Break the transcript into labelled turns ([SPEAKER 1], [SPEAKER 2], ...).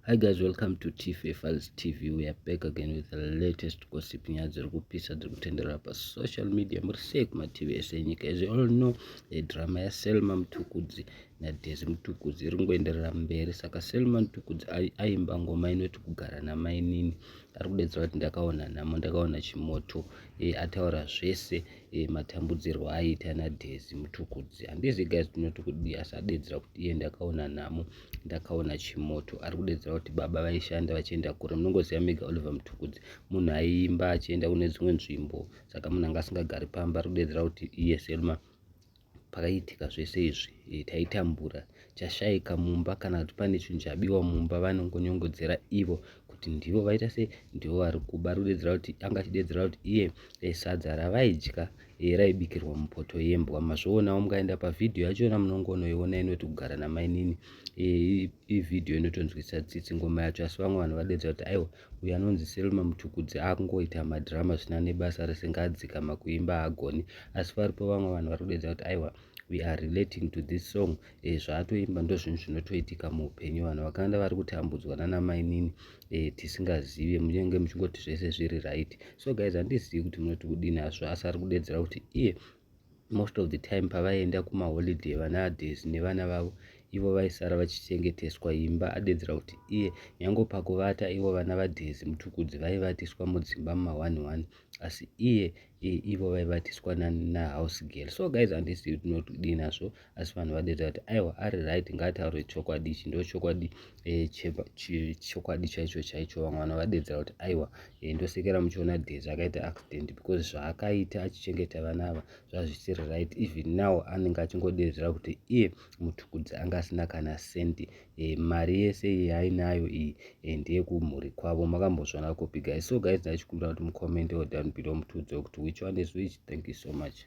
[SPEAKER 1] Hi guys, welcome to TFA Files TV. We are back again with the latest gossip, nyaya dziri kupisa dziri kutenderera pasocial media. Muri sei kumativi ese enyika? As you all know, drama yaSelma Mutukudzi naDesi Mutukudzi iri kungoenderera mberi. Saka Selma Mutukudzi aimba ngoma inoti "Kugara Namainini". Ari kudedzera kuti ndakaona nhamo, ndakaona chimoto. Ataura zvese, matambudzirwo aiita naDesi Mutukudzi. Handizi guys tinoti kudii, asi adedzera kuti iye ndakaona nhamo, ndakaona chimoto. Ari kudedzera kuti baba vaishanda vachienda kure. Munongoziva mega, Oliver Mutukudzi munhu aiimba achienda kune dzimwe nzvimbo, saka munhu anga asingagari pamba. Ari kudedzera kuti iye Selma, pakaitika zvese izvi, taitambura, chashayika mumba kana kuti pane chinhu chabiwa mumba, vanongonyongodzera ivo kuti ndivo vaita sei, ndivo vari kuba. Ari kudedzera kuti anga achidedzera kuti iye sadza ravaidya raibikirwa mupoto yembwa. Mazvionawo, mukaenda pavhidhiyo yachona munongonoiona, inoti "Kugara Namainini". Ivhidhiyo inotonzwisa tsitsi ngoma yacho, asi vamwe vanhu vadedzera kuti aiwa, uyu anonzi Selma Mutukudzi akungoita madhirama zvisina nebasa rese, ngaadzikama, kuimba haagoni. Asi varipo vamwe vanhu vari kudedzera kuti aiwa, we are relating to this song. Zvaatoimba ndo zvinhu zvinotoitika muupenyu. Vanhu vakawanda vari kutambudzwa nanamainini tisingazivi, munenge muchingoti zvese zviri right. So guys, handizivi kuti munoti kudini hazvo, asi ari kudedzera kuti iye most of the time pavaienda kumaholiday, vana Daisy nevana vavo, ivo vaisara vachichengeteswa imba. Adedzera kuti iye nyange pakuvata, ivo vana vaDaisy Mutukudzi vaivatiswa mudzimba muma11, asi iye ivo vaivatiswa nahouse girl. So guys, handizivi tinoti kudii nazvo, asi vanhu vadedzera kuti aiwa, ari right, ngaataure chokwadi. Ichi ndo chokwadi, chokwadi chaicho chaicho. Vamwe vanhu vadedzera kuti aiwa, ndosekera muchiona Daisy akaita accident, because zvaakaita achichengeta vana ava zvazvisiri right. Even now anenge achingodedzera kuti iye Mutukudzi anga asina kana sendi. Mari yese yaainayo iyi ndeyekumhuri kwavo. Makambozviona kupi, guys? So guys, ndachikumbira kuti mucommentewo down below, mutiudzewo kuti which one is which. Thank you so much.